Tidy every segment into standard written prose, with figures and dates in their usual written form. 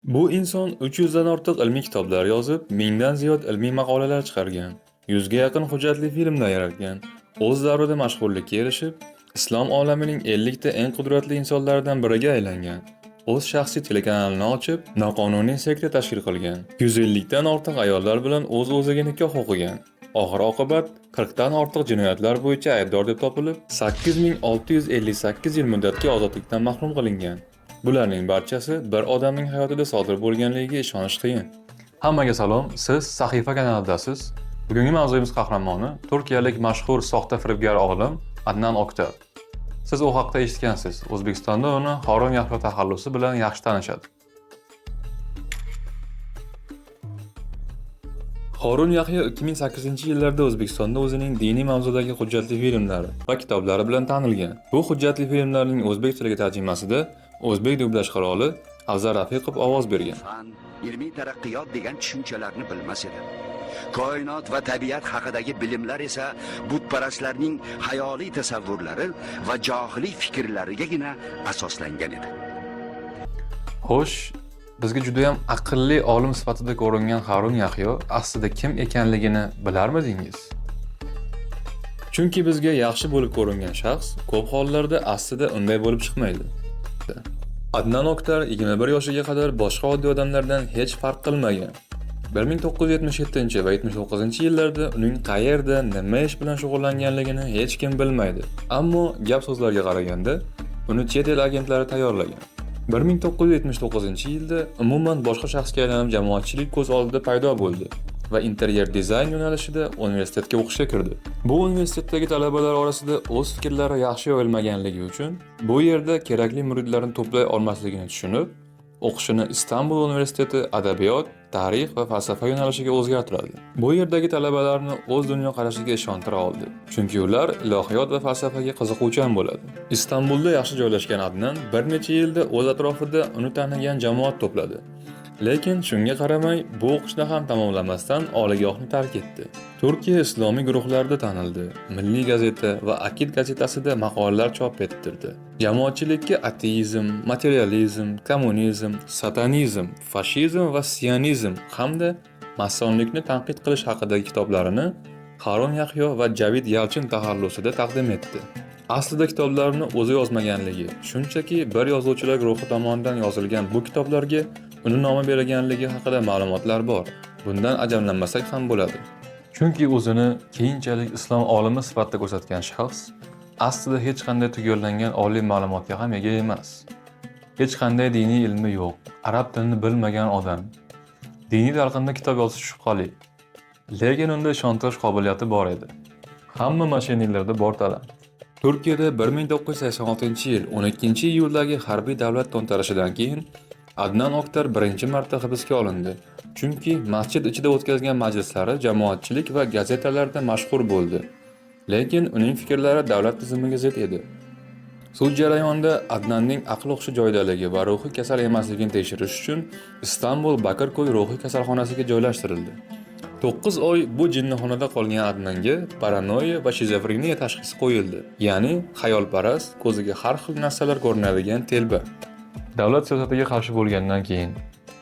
Bu inson 300 dan ortiq ilmiy kitoblar yozib, 1000 dan ziyod ilmiy maqolalar chiqargan, 100 ga yaqin hujjatli filmlar yaratgan, o'z davrida mashhurlikka erishib, islom olamining 50 ta eng qudratli insonlaridan biriga aylangan. O'z shaxsiy telekanalini ochib, noqonuniy sekta tashkil qilgan. 150 dan ortiq ayollar bilan o'z-o'ziga nikoh o'qigan. Oxir oqibat 40 dan ortiq jinoyatlar bo'yicha aybdor deb topilib, 8658 yil muddatga ozodlikdan mahrum qilingan. Bularning barchasi bir odamning hayotida sodir bo'lganligiga ishonish qiyin. Hammaga salom, siz Sahifa kanalidasiz. Bugungi mavzuyimiz qahramoni turkiyalik mashhur soxta firibgar olim Adnan Oktar. Siz u haqda eshitgansiz. O'zbekistonda uni Harun Yahyo taxallusi bilan yaxshi tanishadi. Harun Yahyo 2008-yillarda O'zbekistonda o'zining diniy mavzudagi hujjatli filmlari va kitoblari bilan tanilgan. Bu hujjatli filmlarning o'zbek tiliga tarjimasida o'zbek dublyaj qiroli Afzal Rafiqov ovoz bergan. Fan, ilmiy taraqqiyot degan tushunchalarni bilmas edi. Koinot va tabiat haqidagi bilimlar esa butparastlarning xayoliy tasavvurlari va johiliy fikrlarigagina asoslangan edi. Xo'sh, bizga juda ham aqlli olim sifatida ko'ringan Harun Yahyo aslida kim ekanligini bilarmidingiz? Chunki bizga yaxshi bo'lib ko'ringan shaxs ko'p hollarda aslida unday bo'lib chiqmaydi. Adnan Oktar 21 yoshiga qadar boshqa oddiy odamlardan hech farq qilmagan. 1977 va 79-yillarda uning qayerda, nima ish bilan shug'ullanganligini hech kim bilmaydi. Ammo gap so'zlarga qaraganda, uni chet el agentlari tayyorlagan. 1979-yilda umuman boshqa shaxsga aylanib jamoatchilik ko'z oldida paydo bo'ldi va interyer dizayn yo'nalishida universitetga o'qishga kirdi. Bu universitetdagi talabalar orasida o'z fikrlari yaxshi yoyilmaganligi uchun bu yerda kerakli muridlarni to'play olmasligini tushunib, o'qishini Istanbul universiteti adabiyot, tarix va falsafa yo'nalishiga o'zgartiradi. Bu yerdagi talabalarni o'z dunyoqarashiga ishontira oldi, chunki ular ilohiyot va falsafaga qiziquvchan bo'ladi. Istanbulda yaxshi joylashgan Adnan bir necha yilda o'z atrofida uni tanigan jamoat to'pladi. Lekin shunga qaramay bu o'qishni ham tamomlamasdan oliygohni tark etdi. Turkiya islomiy guruhlarida tanildi. Milliy gazeta va Akit gazetasida maqolalar chop ettirdi. Jamoatchilikka ateizm, materializm, kommunizm, satanizm, fashizm va sionizm hamda masonlikni tanqid qilish haqidagi kitoblarini Harun Yahyo va Javid Yalchin taxallusida taqdim etdi. Aslida kitoblarni o'zi yozmaganligi, shunchaki bir yozuvchilar guruhi tomonidan yozilgan bu kitoblarga uni nomi berilganligi haqida ma'lumotlar bor. Bundan ajablanmasak ham bo'ladi. Chunki o'zini keyinchalik islom olimi sifatida ko'rsatgan shaxs aslida hech qanday tugallangan oliy ma'lumotga ham ega emas. Hech qanday diniy ilmi yo'q, arab tilini bilmagan odam. Diniy talqinda kitob yozish shubhali. Lekin unda ishontirish qobiliyati bor edi. Hamma mashinistlarda bor talant. Turkiyada 1986-yil 12-iyuldagi harbiy davlat to'ntarishidan keyin Adnan Oktar birinchi marta hibsga olindi. Chunki masjid ichida o'tkazgan majlislari jamoatchilik va gazetalarda mashhur bo'ldi. Lekin uning fikrlari davlat tizimiga zid edi. Sud jarayonida Adnanning aqli hushi joyidaligi va ruhiy kasal emasligini tekshirish uchun Istanbul Bakirko'y ruhiy kasalxonasiga joylashtirildi. 9 oy bu jinnixonada qolgan Adnanga paranoya va shizofreniya tashxisi qo'yildi. Ya'ni xayolparast, ko'ziga har xil narsalar ko'rinadigan telba. Davlat siyosatiga qarshi bo'lgandan keyin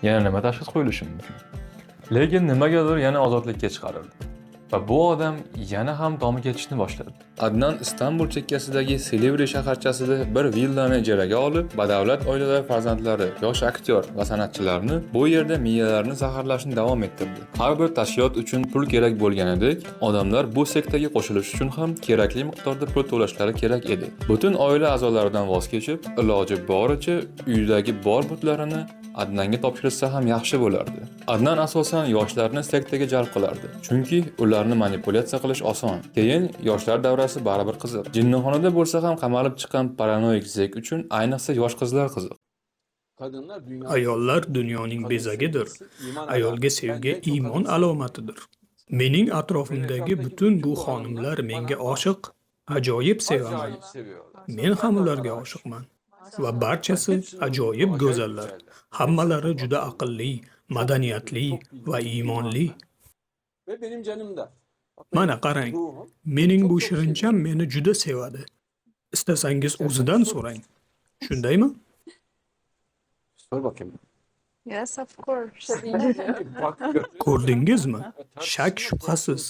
yana nima tashxis qo'yilishi mumkin? Lekin nimagadir yana ozodlikka chiqarildi. Va bu odam yana ham tomi ketishni boshladi. Adnan Istanbul chekkasidagi Silivri shaharchasida bir villani ijaraga olib, badavlat oilalar farzandlari, yosh aktyor va san'atchilarni bu yerda miyalarini zaharlashni davom ettirdi. Har bir tashkilot uchun pul kerak bo'lganidek, odamlar bu sektaga qo'shilish uchun ham kerakli miqdorda pul to'lashlari kerak edi. Butun oila a'zolaridan voz kechib, iloji boricha uydagi bor butlarini Adnanga topshirsa ham yaxshi bo'lardi. Adnan asosan yoshlarni sektaga jalb qilardi, chunki ularni manipulyatsiya qilish oson. Keyin yoshlar davrasi baribir qiziq. Jinnixonada bo'lsa ham qamalib chiqqan paranoik zek uchun ayniqsa yosh qizlar qiziq. Ayollar dunyoning bezagidir. Ayolga sevgi iymon alomatidir. Mening atrofimdagi butun bu xonimlar menga oshiq, ajoyib sevaman. Men ham ularga oshiqman. Va barchasi ajoyib go'zallar. Hammalari juda aqlli, madaniyatli va iymonli. Mana qarang, mening bu shirincham meni juda sevadi. Istasangiz o'zidan so'rang. Shundaymi? Sor bakayım. Yes, of course. Ko'rdingizmi? Shak shubhasiz.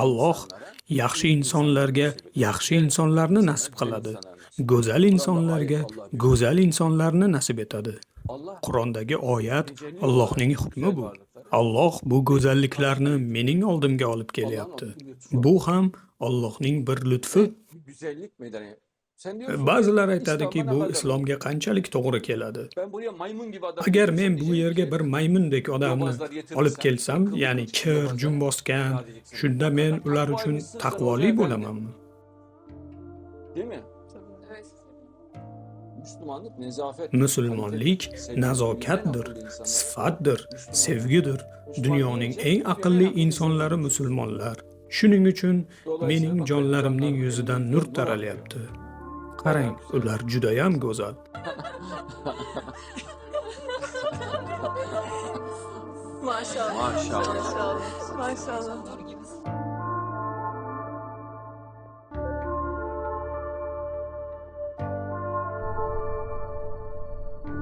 Alloh yaxshi insonlarga yaxshi insonlarni nasib qiladi. Go'zal insonlarga go'zal insonlarni nasib etadi. Qur'ondagi oyat Allohning hukmi bu. Alloh bu go'zalliklarni mening oldimga olib kelyapti. Bu ham Allohning bir lutfi. Ba'zilar aytadiki, bu islomga qanchalik to'g'ri keladi? Agar men bu yerga bir maymundek odamni olib kelsam, ya'ni kir, jun bosgan, shunda men ular uchun taqvoli bo'lamanmi? Musulmonlik nazokatdir, sifatdir, sevgidir. Dunyoning eng aqlli insonlari musulmonlar. Shuning uchun mening jonlarimning yuzidan nur taralyapti. Qarang, ular judayam go'zal. Maşallah. Maşallah. Maşallah.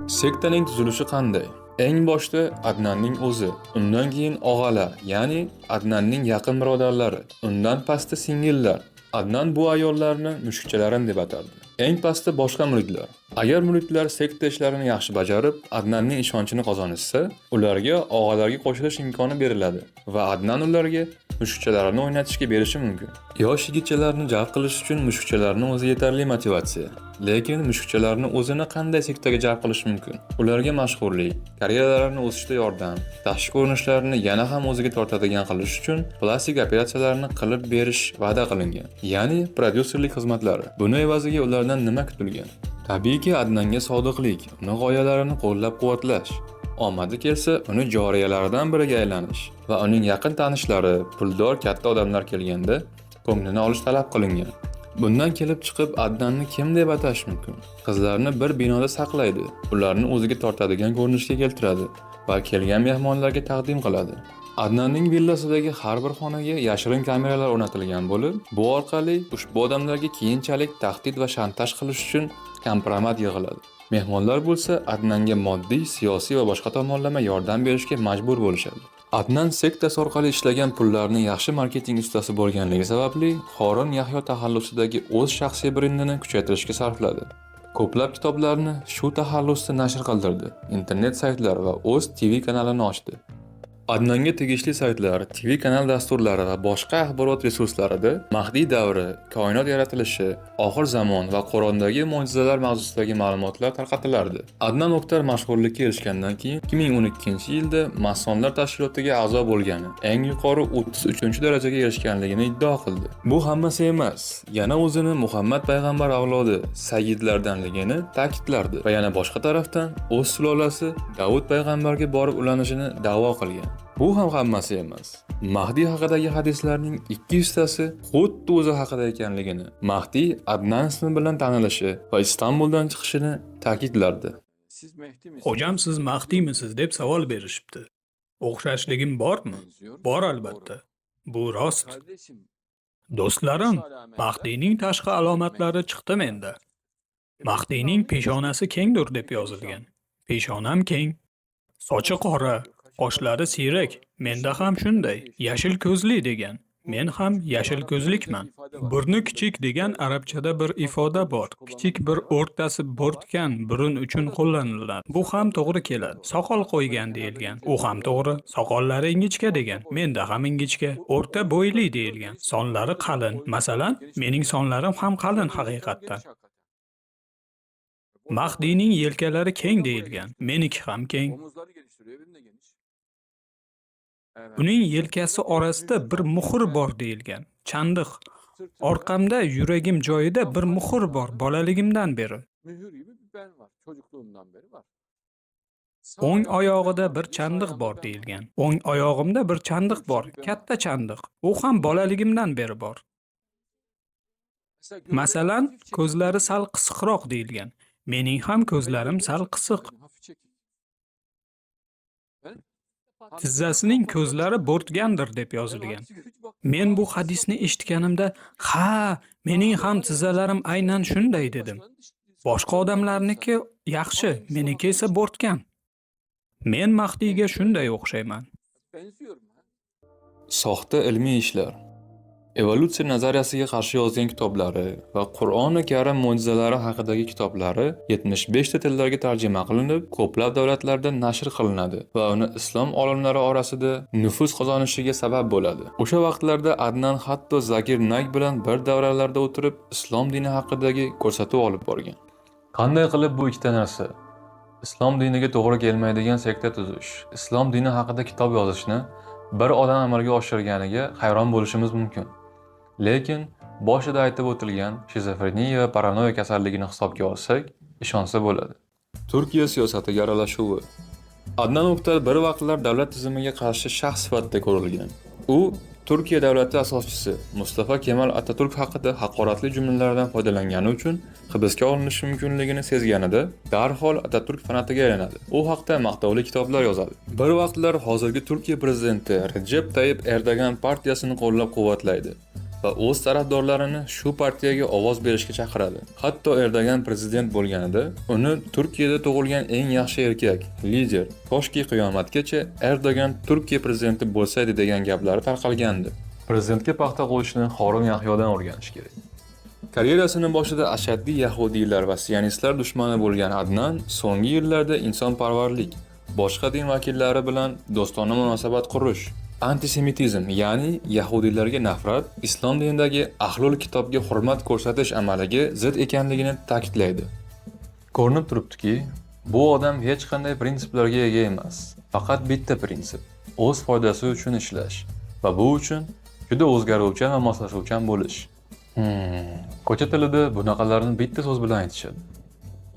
Sektaning tuzilishi qanday? Eng boshda Adnanning o'zi, undan keyin og'alar, ya'ni Adnanning yaqin birodarlari, undan pastda singillar. Adnan bu ayollarni mushukchalarim deb atardi. Eng pastda boshqa muridlar. Agar muridlar sekta ishlarini yaxshi bajarib, Adnanning ishonchini qozonishsa, ularga og'alarga qo'shilish imkoni beriladi va Adnan ularga mushukchalarini o'ynatishga berishi mumkin. Yosh yigitchalarni jalb qilish uchun mushukchalarning o'zi yetarli motivatsiya. Lekin mushukchalarni o'zini qanday sektaga jalb qilish mumkin? Ularga mashhurlik, karyeralarini o'sishda yordam, tashqi ko'rinishlarini yana ham o'ziga tortadigan qilish uchun plastik operatsiyalarni qilib berish va'da qilingan. Ya'ni prodyuserlik xizmatlari. Buni evaziga ulardan nima kutilgan? Tabiiyki, Adnanga sodiqlik, uni g'oyalarini qo'llab-quvvatlash, omadi kelsa uni joriyalaridan biriga aylanish va uning yaqin tanishlari, puldor katta odamlar kelganda ko'nglini olish talab qilingan. Bundan kelib chiqib Adnanni kim deb atash mumkin? Qizlarni bir binoda saqlaydi, ularni o'ziga tortadigan ko'rinishga keltiradi va kelgan mehmonlarga taqdim qiladi. Adnanning villasidagi har bir xonaga yashirin kameralar o'rnatilgan bo'lib, bu orqali ushbu odamlarga keyinchalik tahdid va shantaj qilish uchun kompromat yig'iladi. Mehmonlar bo'lsa Adnanga moddiy, siyosiy va boshqa tomonlama yordam berishga majbur bo'lishadi. Adnan sektasi orqali ishlagan pullarni yaxshi marketing ustasi bo'lganligi sababli Xorin Yahyo taxallusidagi o'z shaxsiy brendini kuchaytirishga sarfladi. Ko'plab kitoblarni shu taxallusda nashr qildirdi, internet saytlar va o'z TV kanalini ochdi. Adnanga tegishli saytlar, TV kanal dasturlari va boshqa axborot resurslarida Mahdiy davri, koinot yaratilishi, oxir zamon va Qur'ondagi mo'jizalar mavzusidagi ma'lumotlar tarqatilardi. Adnan Oktar mashhurlikka erishgandan keyin 2012-yilda masonlar tashkilotiga a'zo bo'lgani, eng yuqori 33-darajaga erishganligini iddao qildi. Bu hammasi emas, yana o'zini Muhammad payg'ambar avlodi sayyidlardanligini ta'kidlardi va yana boshqa tarafdan o'z sulolasi Davud payg'ambarga borib ulanishini da'vo qilgan. Bu ham hammasi emas. Mahdiy haqidagi hadislarning 200 tasi xuddi o'zi haqida ekanligini, Mahdiy Adnan ismi bilan tanilishi va Istanbuldan chiqishini ta'kidlardi. Hojam, siz Mahdiymisiz deb savol berishibdi. O'xshashligim bormi? Bor albatta. Bu rost. Do'stlarim, Mahdiyning tashqi alomatlari chiqdi menda. Mahdiyning peshonasi kengdir deb yozilgan. Peshonam keng. Sochi qora, qoshlari siyrak. Menda ham shunday. Yashil ko'zli degan. Men ham yashil ko'zlikman. Burni kichik degan arabchada bir ifoda bor. Kichik bir o'rtasi bo'rtgan burun uchun qo'llaniladi. Bu ham to'g'ri keladi. Soqol qo'ygan deyilgan. U ham to'g'ri. Soqollari ingichka degan. Menda ham ingichka. O'rta bo'yli deyilgan. Sonlari qalin. Masalan, mening sonlarim ham qalin haqiqatdan. Mahdiyning yelkalari keng deyilgan. Meniki ham keng. Uning yelkasi orasida bir muhr bor deyilgan. Chandiq. Orqamda yuragim joyida bir muhr bor bolaligimdan beri. O'ng oyog'ida bir chandiq bor deyilgan. O'ng oyog'imda bir chandiq bor, katta chandiq. U ham bolaligimdan beri bor. Masalan, ko'zlari sal qisiqroq deyilgan. Mening ham ko'zlarim sal qisiq. Tizzasining ko'zlari bo'rtgandir deb yozilgan. Men bu hadisni eshitganimda, ha, mening ham tizzalarim aynan shunday dedim. Boshqa odamlarniki yaxshi, meniki esa bo'rtgan. Men Mahdiyga shunday o'xshayman. Soxta ilmiy ishlar. Evolyutsiya nazariyasiga qarshi yozgan kitoblari va Qur'oni Karim mo'jizalari haqidagi kitoblari 75 ta tillarga tarjima qilinib, ko'plab davlatlarda nashr qilinadi va uni islom olimlari orasida nufuz qozonishiga sabab bo'ladi. O'sha vaqtlarda Adnan hatto Zakir Nayk bilan bir davralarda o'tirib, islom dini haqidagi ko'rsatuv olib borgan. Qanday qilib bu ikkita narsa, islom diniga to'g'ri kelmaydigan sekta tuzish, islom dini haqida kitob yozishni bir odam amalga oshirganiga hayron bo'lishimiz mumkin. Lekin boshida aytib o'tilgan shizofreniya va paranoya kasalligini hisobga olsak, ishonsa bo'ladi. Turkiya siyosatiga aralashuvi. Adnan Oktar bir vaqtlar davlat tizimiga qarshi shaxs sifatida ko'rilgan. U Turkiya davlati asoschisi Mustafa Kemal Ataturk haqida haqoratli jumlalardan foydalangani uchun hibsga olinishi mumkinligini sezganida darhol Ataturk fanatiga aylanadi. U haqda maqtovli kitoblar yozadi. Bir vaqtlar hozirgi Turkiya prezidenti Rejep Tayyip Erdo'g'an partiyasini qo'llab-quvvatlaydi va o'z tarafdorlarini shu partiyaga ovoz berishga chaqiradi. Hatto Erdo'g'an prezident bo'lganida uni Turkiyada tug'ilgan eng yaxshi erkak, lider, toshki qiyomatgacha Erdo'g'an Turkiya prezidenti bo'lsaydi degan gaplari tarqalgandi. Prezidentga paxta qo'yishni Horun Yahyodan o'rganish kerak. Karyerasini boshida ashaddiy yahudiylar va sionistlar dushmani bo'lgan Adnan so'nggi yillarda insonparvarlik, boshqa din vakillari bilan do'stona munosabat qurish, antisemitizm, ya'ni yahudiylarga nafrat, islom dinidagi ahlul kitobga hurmat ko'rsatish amaliga zid ekanligini ta'kidlaydi. Ko'rinib turibdiki, bu odam hech qanday prinsiplarga ega emas. Faqat bitta prinsip: o'z foydasi uchun ishlash va bu uchun juda o'zgaruvchan va moslashuvchan bo'lish. Ko'cha tilida bunaqalarni bitta so'z bilan aytishadi.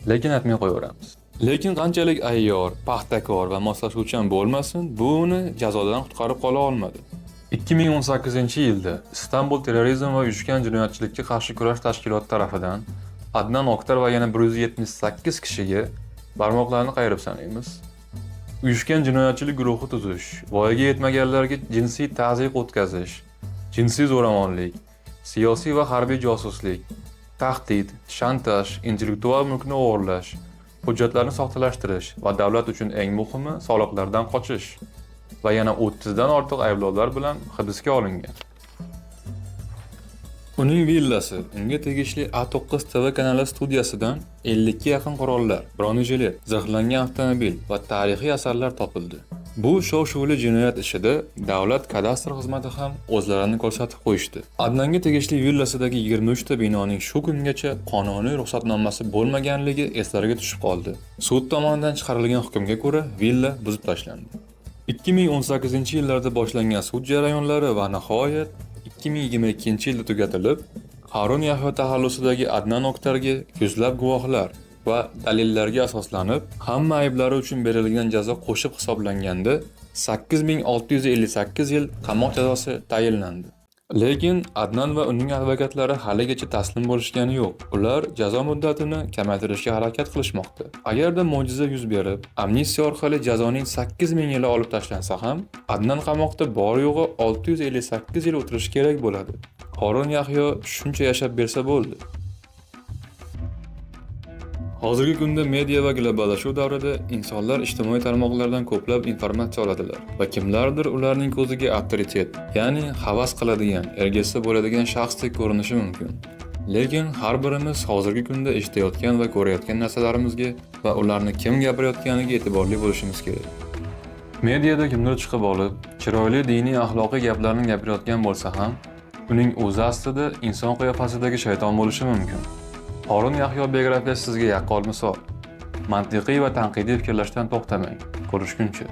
Lekin aytmay qo'yaveramiz. Lekin qanchalik ayyor, paxtakor va moslashuvchan bo'lmasin, bu uni jazodan qutqarib qola olmadi. 2018-yilda Istanbul terrorizm va uyushgan jinoyatchilikka qarshi kurash tashkiloti tarafidan Adnan Oktar va yana 178 kishiga, barmoqlarni qayirib sanaymiz, uyushgan jinoyatchilik guruhi tuzish, voyaga yetmaganlarga jinsiy tazyiq o'tkazish, jinsiy zo'ravonlik, siyosiy va harbiy josuslik, tahdid, shantaj, intellektual mulkni o'g'irlash, hujjatlarni soxtalashtirish va davlat uchun eng muhimi soliqlardan qochish va yana 30 dan ortiq ayblovlar bilan hibsga olingan. Uning villasi, unga tegishli A9 TV kanali studiyasidan 50 ga yaqin qurollar, bronyejilet, zirhlangan avtomobil va tarixiy asarlar topildi. Bu shov-shuvli jinoyat ishida davlat kadastr xizmati ham o'zlarini ko'rsatib qo'yishdi. Adnanga tegishli villasidagi 23 ta binoning shu kungacha qonuniy ruxsatnomasi bo'lmaganligi eslarga tushib qoldi. Sud tomonidan chiqarilgan hukmga ko'ra villa buzib tashlandi. 2018-yillarda boshlangan sud jarayonlari va nihoyat 2022-yilda tugatilib, Harun Yahyo taxallusidagi Adnan Oktarga yuzlab guvohlar va dalillarga asoslanib, hamma ayblari uchun berilgan jazo qo'shib hisoblanganda 8658 yil qamoq jazosi tayinlandi. Lekin Adnan va uning advokatlari haligacha taslim bo'lishgani yo'q. Ular jazo muddatini kamaytirishga harakat qilishmoqda. Agarda mo'jiza yuz berib, amnistiya orqali jazoning 8000 yili olib tashlansa ham, Adnan qamoqda bor-yo'g'i 658 yil o'tirishi kerak bo'ladi. Horun Yahyo shuncha yashab bersa bo'ldi. Hozirgi kunda media va globallashuv davrida insonlar ijtimoiy tarmoqlardan ko'plab informatsiya oladilar va kimlardir ularning ko'ziga avtoritet, ya'ni havas qiladigan, ergashsa bo'ladigan shaxsdek ko'rinishi mumkin. Lekin har birimiz hozirgi kunda eshitayotgan va ko'rayotgan narsalarimizga va ularni kim gapirayotganiga e'tiborli bo'lishimiz kerak. Mediada kimdir chiqib olib, chiroyli diniy axloqiy gaplarni gapirayotgan bo'lsa ham, uning o'zi aslida inson qiyofasidagi shayton bo'lishi mumkin. Horun Yahyo biografiyasi sizga yaqqol misol. Mantiqiy va tanqidiy fikrlashdan to'xtamang. Ko'rishguncha.